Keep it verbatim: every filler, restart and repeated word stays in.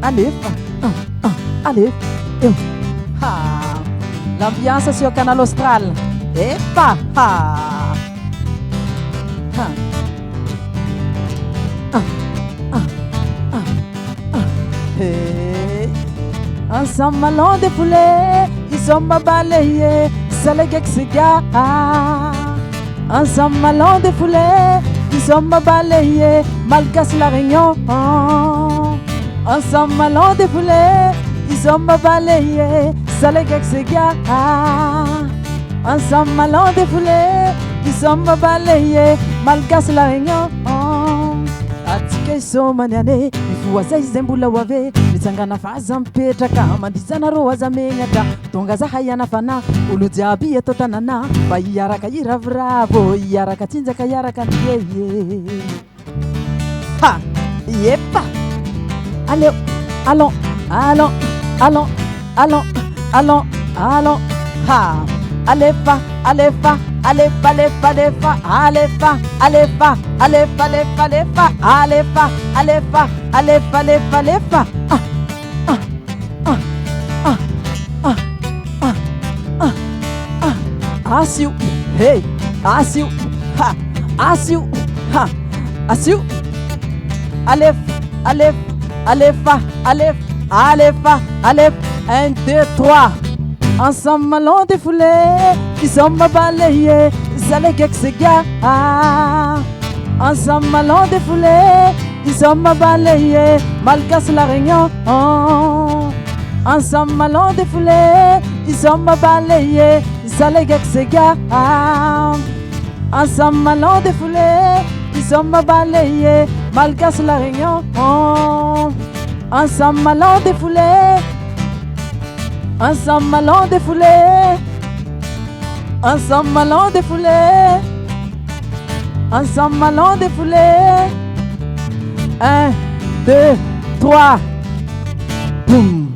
Alé, ah, ah, ah, alé, eh, oh. Ha. L'ambiance sur Kanal Austral. Epa, ha. Ha. Ah, ah, ah, ah. Hey. Ansanm alon défoulé, i soma baléyé, sa lé gèk séga. Ansanm alon défoulé, i soma baléyé, Malgash La Réunion. Ansanm alon défoulé, i soma baléyé, sa lé gèk séga. Ansanm alon défoulé, i soma baléyé, Malgash La Réunion. Atika i soma niané, i fou wa sa i zemboula wavé, mi tsanga na faza mpétra ka, mandizana ro wa za méngata, tonga za haya na fana, ulu diabi e tota nana, ba i yaraka i ravravo, i yaraka tinza ka yaraka ndiéyé. Ha! Yépa! Alé, alon, alon, alon, alon, alon, alon. Ha! Alé fa, alé fa, alé fa, alé fa, alé fa, alé fa, alé fa, alé fa, alé fa, alé fa, alé fa, alé fa, alé fa, alé fa. Ah! Ah! Ah, ah, ah, ah, ah. Asiou, hey, asiou, ha, asiou, ha, asiou. Alé, alé, alé fa, alé, alé fa, alé. Un, deux, trois. Ansanm alon défoulé, i soma baléyé, sa lé gèk séga. Ansanm alon défoulé, i soma baléyé, Malgash La Réunion. Ansanm alon défoulé, i soma baléyé, sa lé gèk séga. Ansanm alon défoulé, i soma baléyé, Malgash La Réunion. Ansanm alon défoulé, ansanm alon défoulé, ansanm alon défoulé. Ansanm alon défoulé. Un, deux, trois. Boum.